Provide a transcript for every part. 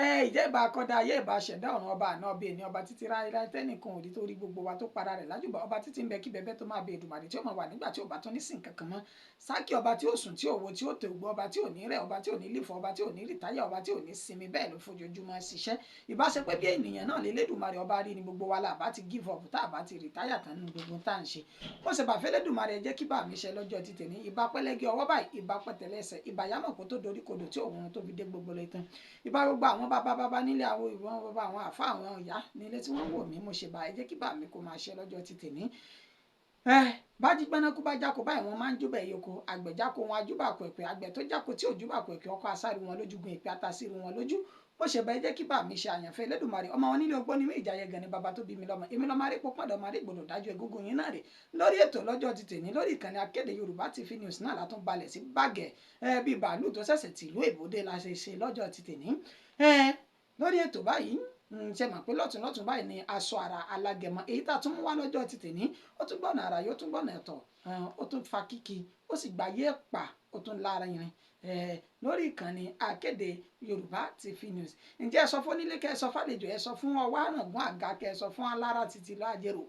Ẹ ìjẹ́ ìbá akọ́dá ayé, ìbá ṣẹ̀dá ọ̀run, ọba àná, ọba èní, ọba títí ráírá tẹ́nìkan ò rí, tó rí gbogbo wa, tó para rẹ̀ lájúbà, ọba títí ń bẹ kí bẹbẹ tó máa bẹ, Èdùmàrè tí ó máa wà nígbà tí ò bá tún ní sìn kankan mọ́, sákì ọba tí ó sùn, tí ò wo, tí ó tẹ ògbó, ọba tí ò ní rẹ̀, ọba tí ò ní lífọ̀, ọba tí ò ní rìtáyà, ọba tí ò ní sinmi, bẹ́ẹ̀ ló fojoojúmọ́ ṣiṣẹ́. Ìbáṣepẹ́ bí ènìyàn náà lélẹ́dùmarè ọba rí ni gbogbo wa là bá ti give up, tá a bá ti rìtáyà tán nínú gbogbo tá à ń ṣe. Ó ṣe bàfẹ́ lẹ́dùmarè. Ẹ jẹ́ kí bá mi ṣe lọ́jọ́ ti tèmi. Ìbá pẹ́lẹ́gẹ́ ọwọ́ báyìí, ìbá pẹ̀tẹ̀lẹ́sẹ̀, ìbá yámọ̀ kó tó dorí kodò tí òun tó fi dé gbogbo lọ tán, ìbá gbogbo àwọn bàbá bàbá nílé, àwọn ìwọ̀n bàbá, àwọn àfa, àwọn ìyá nílé tí wọ́n wò mí. Mo ṣe bá ẹ jẹ́ kí bá mi kó máa ṣe lọ́jọ́ ti tèmi. Ẹ bájí gbẹ́nákú bá jáko báyìí, wọ́n máa ń júbà ẹ̀yọkọ àgbẹ̀ jáko wọn ajúbà pẹ̀pẹ̀, àgbẹ̀ tó jáko tí ò júbà pẹ̀pẹ̀, ọkọ̀ asáré wọn lójúgun, ìpè atasíru wọn lójú. Ó ṣe bẹ́ẹ̀ jẹ́ kí bá mi ṣe. Àyànfẹ́ Elédùmarè, ọmọ wọn nílé ogbó ní méjì ayẹgàn ni bàbá tó bí mi lọ́mọ. Èmi lọ́mọ arípo pọ̀dọ̀ ọmọ arígbòdò dájú egúngún yín náà rè lórí ètò lọ́jọ́ ti tèmi lórí ìkànnì Akéde Yorùbá TV News náà látún balẹ̀ sí bàgẹ́ ẹ bí bàálù tó ṣẹ̀ṣẹ̀ tìlú èbódé la ṣe ṣe lọ́jọ́ ti tèmi ẹ lórí ètò báyìí. Ṣe mọ̀ pé lọ́tún lọ́tún báyìí ni aṣọ àrà alágẹmọ èyí tá a tún mú wá lọ́jọ́ ti tèmi, ó tún gbọ́nà àrà, yóò tún gbọ́nà ẹ̀tọ́, ó tún fa kíkì, ó sì gbáyé pa, ó tún lára irin lórí ìkànnì Akéde Yorùbá TV News. Ǹjẹ́ ẹ sọ fún onílé, kẹ́ ẹ sọ fàlejò, ẹ sọ fún ọwọ́ àràngún àga, kẹ́ ẹ sọ fún alára títí láàjẹrò,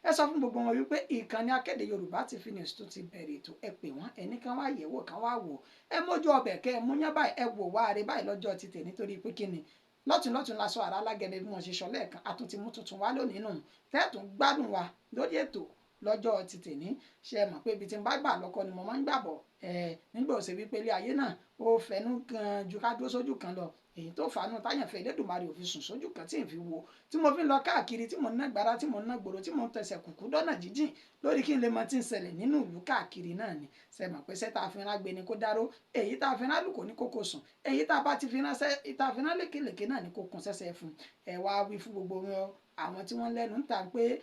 ẹ sọ fún gbogbo wọn wípé ìkànnì Akéde Yorùbá TV News tó ti bẹ̀rẹ̀ ètò. Ẹ pè wọ́n, ẹnì kan wá yẹ̀wò, kan wá wò, ẹ mójú ọbẹ̀, kẹ́ ẹ múyán báyìí, ẹ wò wá rẹ báyìí lọ́jọ́ ti tè. Nítorí pé kí ni? Lọ́tún lọ́tún lásọ àrà alágẹ̀mẹ. Bí wọ́n ṣe sọ lẹ́ẹ̀kan, a tún ti mú tuntun wá lónìí nù tẹ́ẹ̀tún gbádùn wa lórí ètò lọ́jọ́ ti tèní. Ṣe mọ̀ pé ibi tí n bá gbà lọ́kọ ni mo máa ń gbà bọ̀ ẹ̀ nígbà ó ṣe wípé ilé ayé náà ó fẹnu gan ju ká dúró sójú kan lọ. Èyí tó fàánù táyànfẹ́ Elédùmarè ò fi sùn sójú kan tí n fi wo, tí mo fi ń lọ káàkiri, tí mo ń ná gbára, tí mo ń ná gbòòrò, tí mo ń tẹsẹ̀ kùkú dọ́nà jíjìn lórí kí n lè mọ tí ń ṣẹlẹ̀ nínú ìlú káàkiri náà ni. Ṣe mọ̀ pé ṣẹ́ tá a fi rán gbé ni kó dáró, èyí tá a fi rán lùkò ní kókó sùn, èyí tá a bá ti fi ránṣẹ́, tá a fi rán lékelèké náà ní kó kun sẹ́sẹ́ fún ẹ. Wá wí fún gbogbo wọn, àwọn tí wọ́n lẹ́nu ń ta pé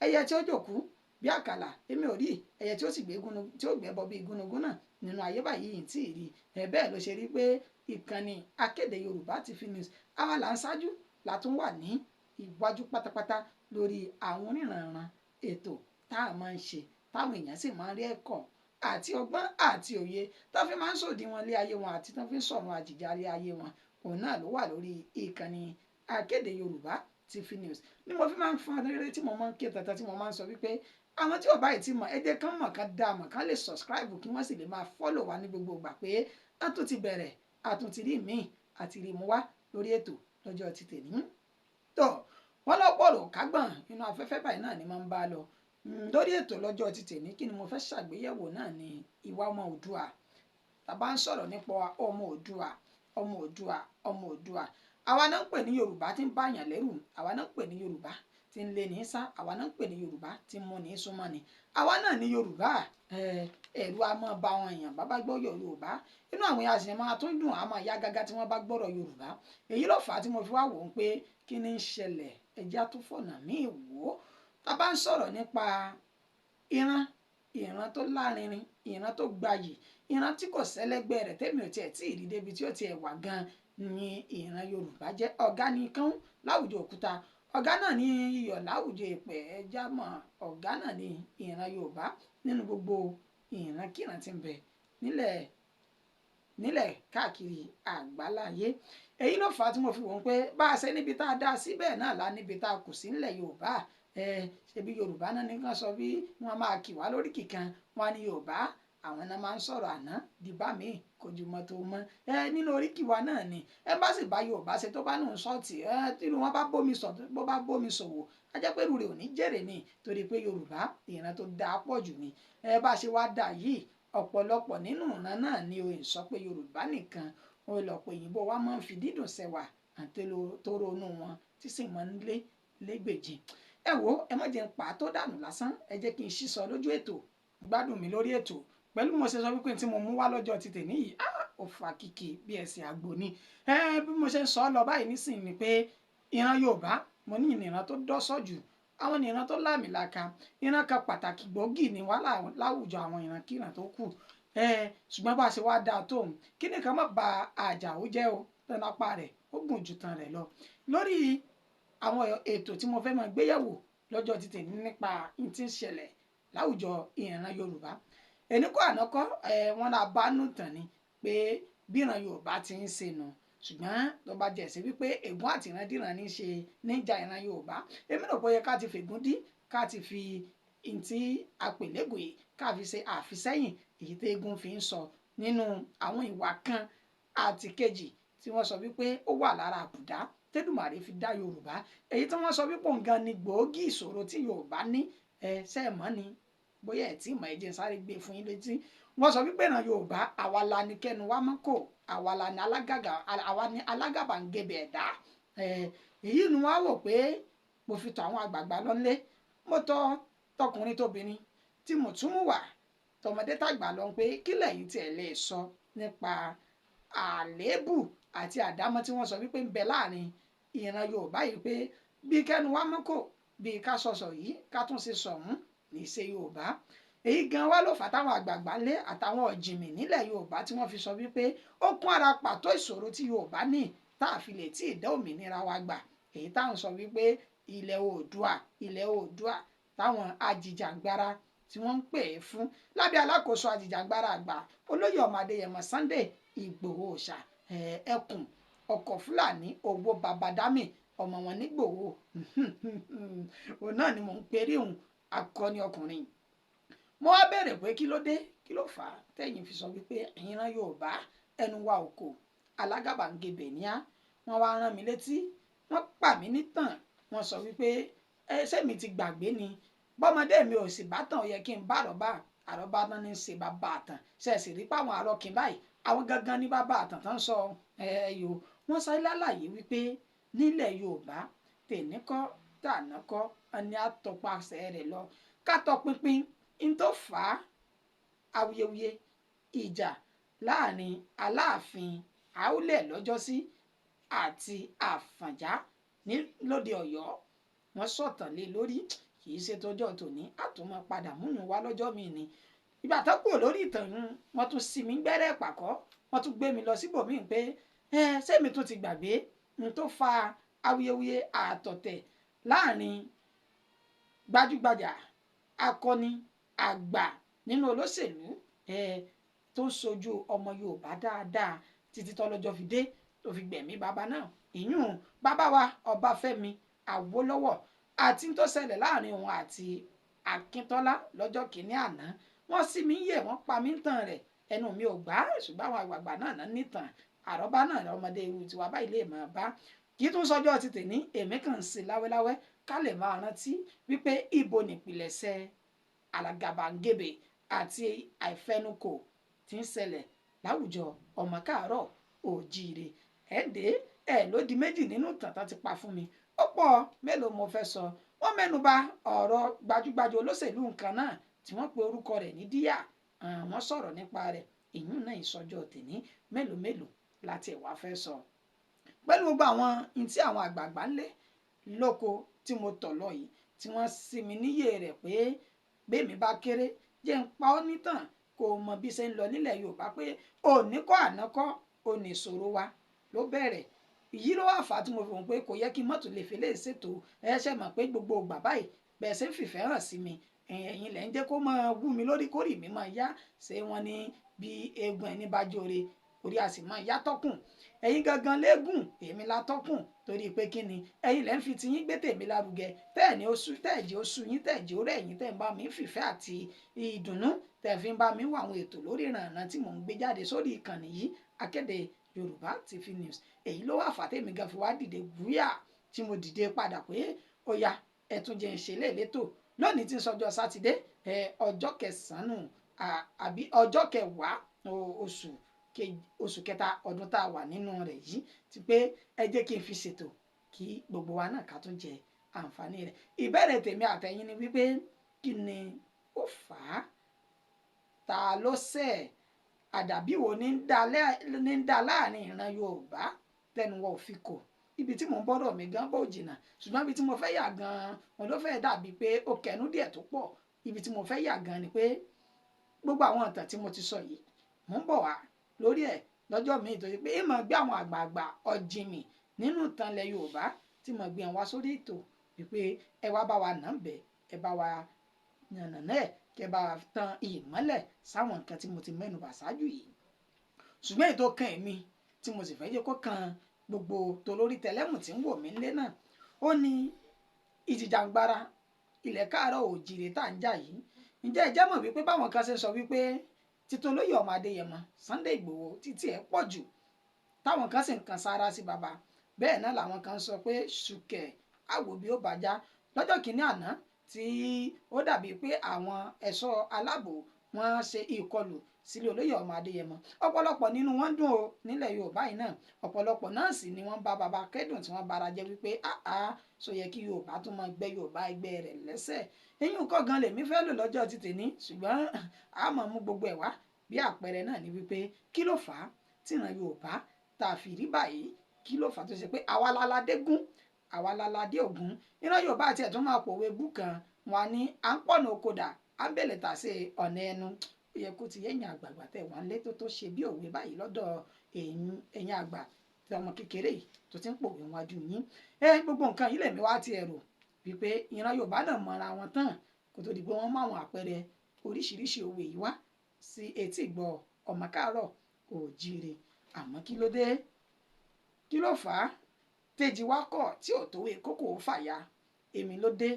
ẹyẹ tí ó jòkú bí àkàlà, èmi ò rí ẹyẹ tí ó sì gbé gúnú tí ó gbẹ́bọ bí gúnugún náà nínú ayé báyìí tí ì rí ẹ. Bẹ́ẹ̀ ló ṣe rí pé ìkànnì Akéde Yorùbá TV News, àwa là ń ṣáájú, la tún wà ní iwájú pátápátá lórí àwọn oníranran ètò tá a máa ń ṣe, táwọn èèyàn sì máa ń rí ẹ̀kọ́ àti ọgbọ́n àti òye tó fi máa ń sòdiwọ̀n lé ayé wọn àti tó fi ń sọ̀rọ̀ àjìjà lé ayé wọn. Òun náà ló wà lórí ìkànnì Akéde Yorùbá TV News ni mo fi máa ń fún rere, tí mo máa ń ké tata, tí mo máa ń sọ wípé àwọn tí ò báyìí ti mọ̀, ẹ jẹ́ kán mọ̀, kán dá mọ̀, kán lè subscribe, kí wọ́n sì lè máa follow wa ní gbogbo ìgbà pé a tún ti bẹ̀rẹ̀, a tún ti rí míì àti rí mu wá lórí ètò lọ́jọ́ ti tèní. Tó wọ́n lọ́pọ̀rọ̀ kágbọ̀n inú afẹ́fẹ́ báyìí náà ni máa ń bá a lọ lórí ètò lọ́jọ́ ti tèní. Kí ni mo fẹ́ ṣàgbéyẹ̀wò náà ni ìwà ọmọ Oòduà. Tá bá ń sọ̀rọ̀ nípa ọmọ Oòduà, ọmọ Oòduà, ọmọ Oòduà, àwa náà ń pè ní Yorùbá tí ń báyàn lẹ́rù, àwa náà ń pè ní Yorùbá tí ń lé ní sá, àwa náà ń pè ní Yorùbá tí ń mú ní súnmọ́ ni. Àwa náà ní Yorùbá. Ẹ̀rù a máa ba àwọn èèyàn bàbá gbọ́ Yorùbá, inú àwọn èèyàn sì máa tún dùn, àmọ́ ìyá gágá tí wọ́n bá gbọ́rọ̀ Yorùbá. Èyí ló fà á tí mo fi wá wò ó pé kí ni ń ṣẹlẹ̀, ẹja tó fọ̀nà míì wò ó. Tá bá ń sọ̀rọ̀ nípa ìran, ìran tó lárinrin, ìran tó gbayì, ìran tí kò sẹ́lẹ́gbẹ́ rẹ̀, tẹ́mi ò tiẹ̀ tí ì rí débi tí ó tiẹ̀ wà gan ni ìran Yorùbá jẹ́. Ọ̀gá nìkan láwùjọ òkúta, ọ̀gá náà ní iyọ̀ láwùjọ ìpẹ́ ẹja mọ̀, ọ̀gá náà ní ìran Yorùbá nínú gbogbo ìran kíran tí ń bẹ nílẹ̀ nílẹ̀ káàkiri àgbáláyé. Èyí ló fà á tí mo fi wò ó pé bá a ṣe níbi tá a dá sí, bẹ́ẹ̀ náà la níbi tá a kù sí nílẹ̀ Yorùbá. Ẹ ṣebí Yorùbá náà nìkan sọ bí wọ́n máa kì wá lórí kìkan wọn ní Yorùbá, àwọn náà máa ń sọ̀rọ̀ àná dìbà míì kojúmọ́ tó mọ́ ẹ nínú oríkì wa náà ni. Ẹ bá sì bá Yorùbá ṣe tó bá nù sọ́ọ̀tì ẹ, tínú wọn bá bómi sọ, bó bá bómi ṣòwò, á jẹ́ pé irú rẹ̀ ò ní jèrè ni, torí pé Yorùbá ìran tó dáa pọ̀ jù ni. Ẹ bá ṣe wá dà yìí, ọ̀pọ̀lọpọ̀ nínú ìran náà ni o sọ pé Yorùbá nìkan ó lọ́pọ̀ òyìnbó wa máa ń fi dídùn sẹ́wà àti tó ronú wọn tí sì máa ń lé lẹ́gbẹ̀jì. Ẹ wo, ẹ má jẹ́ n pa tó dànù lásán, ẹ jẹ́ kí n sísọ lójú ètò. Gbádùn mi lórí ètò pẹ̀lú mo ṣe sọ wípé tí mo mú wá lọ́jọ́ ti tèmi yìí ó fa kìkì bí ẹsẹ̀ àgbò ni. Ẹ bí mo ṣe ń sọ ọ́ lọ báyìí nísìnyí ni pé ìran Yorùbá, mo ní ìran tó dọ́sọ̀ jù, àwọn ìran tó láàmìlaka, ìran kan pàtàkì gbòógì ni wá láwùjọ àwọn ìrankíran tó kù. Ẹ ṣùgbọ́n bá a ṣe wá dáa tóun, kí nìkan má ba àjàó jẹ́ o, tán lápá rẹ̀ ó gùn ju tan rẹ̀ lọ. Lórí àwọn ètò tí mo fẹ́ máa gbéyẹ̀wò lọ́jọ́ ti tèmi nípa n tí ń ṣẹlẹ̀ láwùjọ ìran Yorùbá, ẹni kọ́ àná kọ́ ẹ wọ́n náà bá nù tàn ni pé bí ìran Yorùbá ti ń ṣe nù. Ṣùgbọ́n tó bá jẹ́ sí wípé ègún àti ìrandíran ní í ṣe níjà ìran Yorùbá, èmi rò pé ó yẹ ká ti fègún dí, ká ti fi ntí àpèlégùn yìí ká fi ṣe àfisẹ́yìn èyí tí eégún fi ń sọ nínú àwọn ìwà kan àti kejì tí wọ́n sọ wípé ó wà lára àbùdá tẹ́dùmàrè fi dá Yorùbá, èyí tí wọ́n sọ wípé òun gan ni gbòógì ìṣòro tí Yorùbá ní. Ẹ ṣe é mọ̀ ni, bóyá ẹ̀ tí mọ̀, ẹ jẹ́ n sáré gbé fún yín létí. Wọ́n sọ wípé ìran Yorùbá àwa la ní kẹ́nu wa mọ́ kò, àwa la ní alágàgà, àwa ní alágàbàǹgebè ẹ̀dá. Èyí ni wọ́n á wò pé mo fi tọ̀ àwọn àgbààgbà lọ́nlé, mo tọ̀ tọkùnrin tóbìnrin tí mo tún mú wá tọmọdé tàgbà lọ pé kí lẹ̀yin tiẹ̀ lè sọ nípa àléébù àti àdámọ́ tí wọ́n sọ wípé ń bẹ láàrin ìran Yorùbá yìí, pé bí kẹ́nu wa mọ́ kò, bí ká sọ̀sọ̀ yìí ká tún ṣe sọ̀hún ní í ṣe Yorùbá. Èyí gan wá ló fà táwọn àgbààgbà lé àtàwọn ọ̀jìnmì nílẹ̀ Yorùbá tí wọ́n fi sọ wípé ó kún ara pàtó ìṣòro tí Yorùbá ní tá a fi lè tí ì dá òmìnira wa gbà, èyí táwọn sọ wípé ilẹ̀ Oòduà, ilẹ̀ Oòduà táwọn ajìjàgbara tí wọ́n ń pè é fún lábẹ́ alákòóso ajìjàgbara àgbà olóyè ọmọ Adéyẹmọ Sunday Ìgbòho Òòṣà, ẹkùn ọkọ̀ Fúlàní owó Babádámì ọmọ wọn nígbòho, òun náà ni mò ń perí òun akọni ọkùnrin. Mo wá bẹ̀rẹ̀ pé kí ló dé, kí ló fà á tẹ̀yin fi sọ wípé ìran Yorùbá ẹnu wa ò kò, alágàbàǹgebè ní á. Wọ́n wá rán mi létí, wọ́n pa mí nítàn, wọ́n sọ wípé ẹsẹ̀ mi ti gbàgbé ni, bọ́mọdé mi ò sì bá tàn, ó yẹ kí n bá àrọ́bá, àrọ́bá náà ní í ṣe bàbá àtàn, ṣe sì rí páwọn àrọ́kìn báyìí àwọn gangan ní bàbá àtàn tán sọ ẹ̀yọ́. Wọ́n sáré lálàyé wípé nílẹ̀ Yorùbá tèmi kọ́ tàná kọ́ ẹni àtọpasẹ̀ rẹ̀ lọ ká tọpinpin n tó fà á awuyewuye ìjà láàrin Aláàfin Àúlẹ̀ lọ́jọ́sí àti Àfọ̀njá ní lóde Ọ̀yọ́. Wọ́n sọ̀tàn lé lórí, kì í ṣe tọjọ́ tòní, àtúmọ̀ padà múyùn wá lọ́jọ́ mi ni. Ìgbà tó kúrò lórí ìtàn yìí, wọ́n tún sí mi gbẹ́rẹ́ pàkọ́, wọ́n tún gbé mi lọ síbòmíì pé ẹ sẹ́mi tún ti gbàgbé n tó fa awuyewuye àtọ̀tẹ̀ láàrin gbajúgbajà akọni àgbà nínú olóṣèlú tó ń sojú ọmọ Yorùbá dáadáa títí tọ́lọ́jọ́ fi dé tó fi gbẹ̀mí bàbá náà, ìyún bàbá wa Ọbáfẹ́mi Awólọ́wọ̀, àti tó ṣẹlẹ̀ láàrin òun àti Akíntọ́lá lọ́jọ́ kìíní àná. Wọ́n sì mí yẹ̀, wọ́n pa mí tàn rẹ̀, ẹnu mi ò gbà, ṣùgbọ́n àwọn àgbààgbà náà náà nìtàn àrọ́bá náà ọmọdé irú tiwa báyìí lè máa bá. Kì í tún sọjọ́ ti tèní, èmi kàn ń ṣe láwẹ́láwẹ́ ká lè máa rántí wípé ibo nìpìlẹ̀ṣẹ̀ àlàgàbàǹgebè àti àìfẹnukò tí ń ṣẹlẹ̀ láwùjọ ọmọ káàárọ̀ òjíire. Ẹ̀ẹ́dẹ́ ẹ̀ ló di méjì nínú ìtàn tán ti pa fún mi, ó pọ̀ mélòó mo fẹ́ sọ. Wọ́n mẹ́nuba ọ̀rọ̀ gbajúgbajà olóṣèlú nǹkan náà tí wọ́n pe orúkọ rẹ̀ ní Díyà, wọ́n sọ̀rọ̀ nípa rẹ̀, ìyún náà ìsọjọ́ tèní mélòó mélòó láti ẹ̀wà fẹ́ sọ. Pẹ̀lú gbogbo àwọn ohun tí àwọn àgbààgbà ń lé lóko tí mo tọ̀ lọ yìí tí wọ́n sì mí níyè rẹ̀ pé bẹ́ẹ̀mi bá kéré jẹ́ ń pa ọ́ nítàn kó o mọ bí ṣe ń lọ nílẹ̀ Yorùbá, pé òní kọ́ àná kọ́ òní ìṣòro wa ló bẹ̀rẹ̀. Èyí ló wà fà á tí mo fi hàn pé kò yẹ kí mọ́tò lè fi lè ṣètò. Ẹ ṣe mọ̀ pé gbogbo ìgbà báyìí bẹ́ẹ̀ ṣe ń fìfẹ́ hàn sí mi, ẹ̀yin lẹ́ ń jẹ́ kó máa wú mi lórí kórì mi máa yá. Ṣé wọ́n ní bí eegun ẹni bá jóore orí a sì máa yá tọ́kùn, ẹ̀yin gangan léegun èmi la tọ́kùn, torí pé kí ni ẹ̀yin lẹ́ ń fi tiyín gbé tèmi lárugẹ, tẹ́ẹ̀ ní oṣù tẹ́ẹ̀jì oṣù yín tẹ́ẹ̀jì orí ẹ̀yin tẹ́ẹ̀ ń bá mi fìfẹ́ àti ìdùnnú tẹ́ẹ̀ fi ń bá mi wọ àwọn ètò lórí ìrànà tí mò ń gbé jáde sórí ìkànnì yìí Akéde Yorùbá TV News. Èyí ló wà fàtẹ́mi gan fi wá dìde gbúyà tí mo dìde padà pé ó yá ẹ tún jẹ́ ń ṣe léèlétò lónìí tí ń sọjọ́ sátidé ọjọ́ kẹsàn-án àbí ọjọ́ kẹwàá oṣù kẹta ọdún tá a wà nínú rẹ̀ yìí, ti pé ẹ jẹ́ kí n fi ṣètò kí gbogbo wa náà ká tún jẹ àǹfààní rẹ̀. Ìbéèrè tèmi àtẹ̀yin ni wípé kí ni ó fà á, ta ló ṣẹ̀, àdàbí wo ní ń dá láàrin ìran Yorùbá tẹnu wọn ò fi kò. Ibi tí mò ń bọ́rọ̀ mi gan bó jìnnà, ṣùgbọ́n ibi tí mo fẹ́ yà gan òun ló fẹ́ dàbí pé ó kẹnu díẹ̀ tó pọ̀. Ibi tí mo fẹ́ yà gan ni pé gbogbo àwọn ìtàn tí mo ti sọ yìí mò ń bọ̀ wá lórí ẹ̀ lọ́jọ́ míì, torí pé ìmọ̀ gbé àwọn àgbààgbà ọ̀jìnmì nínú ìtàn ilẹ̀ Yorùbá tí mo gbé wọn wá sórí ètò wípé ẹ wá bá wa nà ń bẹ̀, ẹ bá wa yànnà náà, kẹ bá wa tan ìmọ́lẹ̀ sáwọn nǹkan tí mo ti mẹ́nu bà ṣáájú yìí. Ṣùgbọ́n ètò kan èmi tí mo sì fẹ́ jẹ́ kó kan gbogbo tolórí tẹlẹ́mù tí ń wò mí ńlé náà. Ó ní ìjìjàǹgbara ilẹ̀ káàárọ̀ òjìrè tá à ń jà yìí, ǹjẹ́ ẹ jẹ́ mọ̀ wípé báwọn kan ṣe sọ wípé títolóyè ọmọ Adéyẹmọ Sunday Ìgbòho títí ẹ̀ pọ̀ jù, táwọn kan sì ń kan sára sí bàbá, bẹ́ẹ̀ náà làwọn kan sọ pé ṣùkẹ̀ àwò bí ó bàjá lọ́jọ́ kìíní àná tí ó dàbí pé àwọn ẹ̀ṣọ́ aláàbò wọ́n ṣe ìkọlù sílé olóyè ọmọ Adéyẹmọ. Ọ̀pọ̀lọpọ̀ nínú wọn dùn ó nílẹ̀ Yorùbá yìí náà, ọ̀pọ̀lọpọ̀ náà sì ni wọ́n bá bàbá kẹ́dùn tí wọ́n bara jẹ́ wípé áá sọ yẹ kí Yorùbá tún máa gbẹ́ Yorùbá ẹgbẹ́ rẹ̀ lẹ́sẹ̀. Eyín kọ́ gan lèmi fẹ́ lò lọ́jọ́ ti tèmi, ṣùgbọ́n a máa mú gbogbo ẹ̀ wá bí àpẹẹrẹ náà ni wípé kí ló fà á tíran Yorùbá tá a fi rí báyìí, kí ló fà á tó ṣe pé àwa láládé gún, àwa láládé ògún. Ìran Yorùbá àti ẹ̀ tún máa pòwe bú kan wọn ní à ń pọ̀nà okòdà à ń bèlè tà sí ọ̀nà ẹnu. Ó yẹ kó ti yẹ̀yìn àgbààgbà tẹ̀ wọ́n lé tó ṣe bí òwe báyìí lọ́dọ̀ ẹ̀yin àgbà tí ọmọ kékeré yìí tó ti ń pòwe wájú yín. Gbogbo nǹkan yìí lèmi wá ti ẹ̀rù wípé ìran Yorùbá náà mọra wọn tán kó tó di pé wọ́n mú àwọn àpẹẹrẹ oríṣiríṣi òwe yìí wá sí etí ìgbọ́ ọmọ káàárọ̀ òjíire. Àmọ́ kí ló dé, kí ló fà á tẹ́jì wá kọ̀ tí ò tówé kókò fàya? Èmi ló dé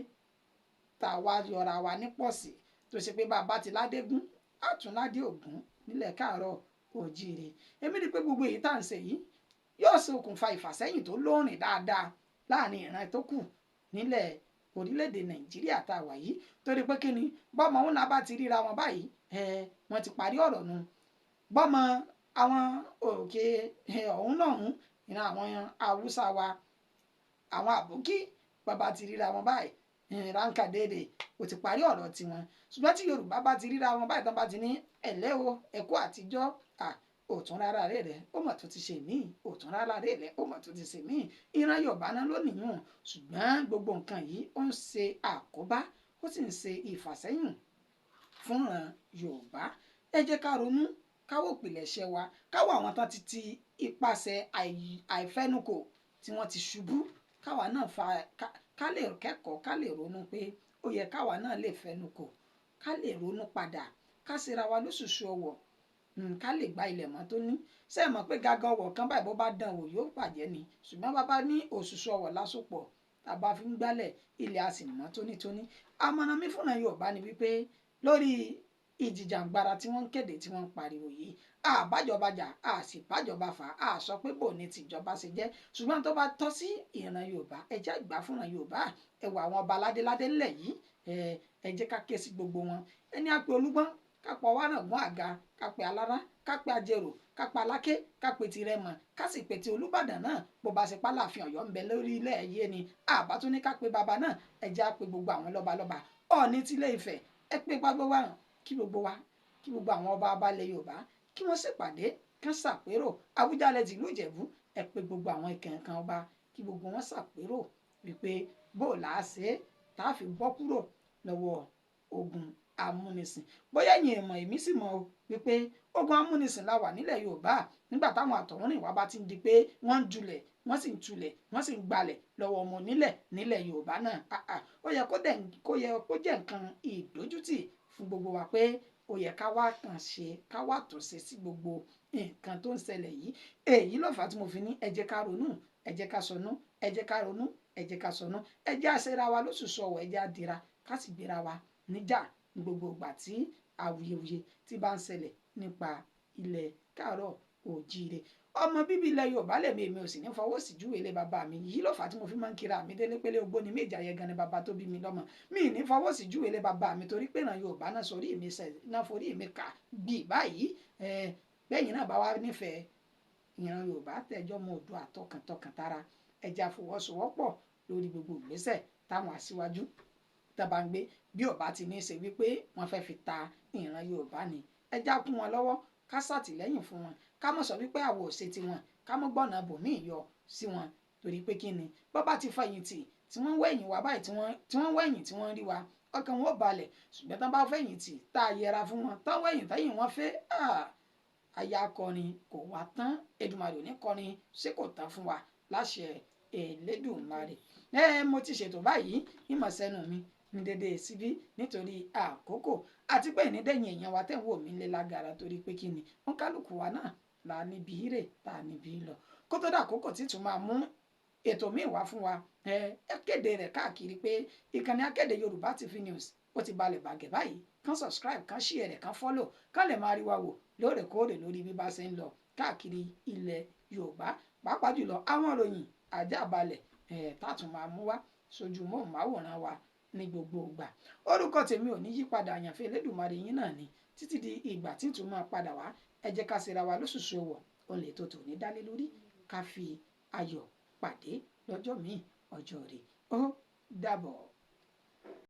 tá a wá yọra wa ní pọ̀sí tó ṣe pé bàbá ti ládégún àtúnládé ògún nílẹ̀ káàárọ̀ òjíire. Èmi rí i pé gbogbo èyí tá à ń ṣe yìí yóò ṣokùnfà ìfàsẹ́yìn tó lóòrìn dáadáa láàrin ìran tó kù nílẹ̀ orílẹ̀-èdè Nàìjíríà tá a wà yìí, torí pé kíni bọ́mọ òun náà bá ti ríra wọn báyìí, wọ́n ti parí ọ̀rọ̀ nu. Bọ́mọ àwọn òkè ọ̀hún náà ń ìran àwọn Haúsá wa, àwọn àbókí, bàbá ti ríra wọn báyìí, ránkà déédé ó ti parí ọ̀rọ̀ tiwọn. Ṣùgbọ́n tí Yorùbá bá ti ríra wọn báyìí tán bá ti ní ẹ̀lẹ́ o, ẹ̀kú àtijọ́, òtún rárá rẹ̀ rẹ̀ ó mọ̀ tó ti ṣe míì, òtún rárá rẹ̀ rẹ̀ ó mọ̀ tó ti ṣe míì. Ìran Yorùbá náà ló nìyún. Ṣùgbọ́n gbogbo nǹkan yìí ó ń ṣe àkóbá, ó sì ń ṣe ìfàsẹ́yìn fúnran Yorùbá. Ẹ jẹ́ ká ronú, káwọ́ ìpìlẹ̀ṣẹ̀ wa, káwọ́ àwọn tán ti ti ipasẹ̀ àìfẹ́nukò tí wọ́n ti ṣubú, káwa náà fa ká lè kẹ́kọ̀ọ́, ká lè ronú pé ó yẹ káwa náà lè fẹ́nukò, ká lè ronú padà, ká ṣera wa lóṣùṣù ọwọ̀, ká lè gba ilẹ̀ mọ́ tó ní. Ṣé ẹ mọ̀ pé gágá ọwọ̀ kan báyìí bó bá dán wò yóò bàjẹ́ ni? Ṣùgbọ́n bàbá ní òṣùṣù ọwọ̀ lásòpọ̀ tá a bá fi ń gbálẹ̀ ilẹ̀ a sì mọ́ tónítóní. Àmọ̀ràn mi fúnra Yorùbá ni wípé lórí ìjìjàǹgbara tí wọ́n ń kéde tí wọ́n ń pariwo yìí, àbájọba jà, a sì bájọba fà á, sọ pé bò ní tìjọba ṣe jẹ́. Ṣùgbọ́n tó bá tọ́ sí ìran Yorùbá, ẹ jẹ́ ìgbà fúnra Yorùbá. Ẹ wọ àwọn ọba ládéládé ńlẹ̀ yìí, ẹ jẹ́ ká ké sí gbogbo wọn. Ẹni á pe Olúgbọ́n, ká pọ̀ wá náà gún àga, ká pe Alára, ká pe Ajérò, ká pe Aláké, ká pe Tirẹ̀mọ̀, ká sì pe ti Olúbàdàn náà. Bó bá ṣe pálàfin Ọ̀yọ́ ń bẹ lórí ilẹ̀ yé ni, àbá tún ní ká pe bàbá náà. Ẹ jẹ́ á pe gbogbo àwọn lọ́balọ́ba Ọọ̀ni tilé Ifẹ̀, ẹ pe gbogbo wa, kí gbogbo wa, kí gbogbo àwọn ọba abalẹ̀ Yorùbá kí wọ́n ṣèpàdé, kán ṣàpérò. Àwùjalẹ̀ tìlú Ìjẹ̀bú, ẹ pe gbogbo àwọn ìkànkan ọba kí gbogbo wọn ṣàpérò wípé bó là á ṣe tá a fi bọ́ kúrò lọ́wọ́ ogun amúnisìn. Bóyá ẹ̀yin ìmọ̀ èmi sì mọ̀ o wípé ogun amúnisìn la wà nílẹ̀ Yorùbá nígbà táwọn àtọ̀húnrìnwá bá ti ń di pé wọ́n ń julẹ̀, wọ́n sì ń tulẹ̀, wọ́n sì ń gbalẹ̀ lọ́wọ́ ọmọ onílẹ̀ nílẹ̀ Yorùbá náà. Ó yẹ kó jẹ́ nǹkan ìdójútì fún gbogbo wa pé ó yẹ ká wá kàn ṣe, ká wá túnṣe sí gbogbo nǹkan tó ń ṣẹlẹ̀ yìí. Èyí ló fà á tí mo fi ní ẹ jẹ́ ká ronú, ẹ jẹ́ ká sọnú, ẹ jẹ́ ká ronú, ẹ jẹ́ ká sọnú, ẹ jẹ́ àṣẹra wa lóṣùṣù ọwọ̀, ẹ jẹ́ àdìra ká sì gbéra wa níjà ní gbogbo ìgbà tí awuyewuye tí bá ń ṣẹlẹ̀ nípa ilẹ̀ káàárọ̀ òjíire. Ọmọ bíbí ilẹ̀ Yorùbá lèmi, èmi ò sì ní fọwọ́ sí júwe ilé bàbá mi. Yìí ló fà á tí mo fi máa ń kira mi délé pélé ogbó ni méjì ayẹgan ni bàbá tó bí mi lọ́mọ. Mi ní fọwọ́ sí júwe ilé bàbá mi torí pé ìran Yorùbá náà sórí mi sẹ̀ náà forí mi kà gbì báyìí. Bẹ́yìn náà bá wá nífẹ̀ẹ́ ìran Yorùbá tẹ̀jọ́ mọ Oòduà tọkàntọkàn tara, ẹ jẹ́ á fọwọ́sowọ́pọ̀ lórí gbogbo ìgbésẹ̀ táwọn aṣíwájú tá bá ń gbé bí ó bá ti ní í ṣe wípé wọ́n fẹ́ fi ta ìran Yorùbá ni. Ẹ jẹ́ á kún wọn lọ́wọ́, ká ṣàtìlẹ́yìn fún wọn, ká mọ̀ sọ wípé àwọ̀ ò ṣe tiwọn, ká mọ̀ gbọ́nà bòmíì yọ sí wọn, torí pé kí ni bọ́ bá ti fẹ̀yìntì tí wọ́n wẹ̀yìn wá báyìí, tí wọ́n wẹ̀yìn tí wọ́n rí wa, ọkàn wọn ò balẹ̀. Ṣùgbọ́n tán bá fẹ̀yìntì tá a yẹra fún wọn, tán wẹ̀yìn tẹ́yìn wọn fẹ́, aya akọrin kò wá tán. Èdùmàrè ò ní kọrin ṣé kò tán fún wa láṣẹ Elédùmarè. Mo ti ṣètò báyìí, ìmọ̀ sẹ́nu mi ní dédé síbí nítorí àkókò àti pé ìnídẹ̀yìn èèyàn wa tẹ̀ ń wò mí lé lágara, torí pé kí ni wọn kálukú wa náà Là níbi rè tá a níbi lọ kó tó dà àkókò tí tún máa mú ètò míì wá fún wa. Ẹ kéde rẹ̀ káàkiri pé ìkànnì akéde Yorùbá TV News ó ti balẹ̀ bàgẹ́ báyìí. Kàn subscribe, kàn share rẹ̀, kàn follow, kàn lè máa rí wa wò lóòrèkóòrè lórí bí bá ṣe ń lọ káàkiri ilẹ̀ Yorùbá, pàápàá jùlọ àwọn ìròyìn àjàbalẹ̀ tátùn máa mú wá sójú móhùnmáwòrán wa ní gbogbo ìgbà. Orúkọ tèmi ò ní yípadà, àyànfẹ́ Elédùmarè yín náà ni. Títí di ìgbà tí n tún máa padà wá, ẹ jẹ́ ká ṣera wa lóṣooṣù ọwọ̀. Òun lè tó tòní dálé lórí. Ká fi ayọ̀ pàdé lọ́jọ́ míì, ọjọ́ rẹ̀. Ó dàbọ̀.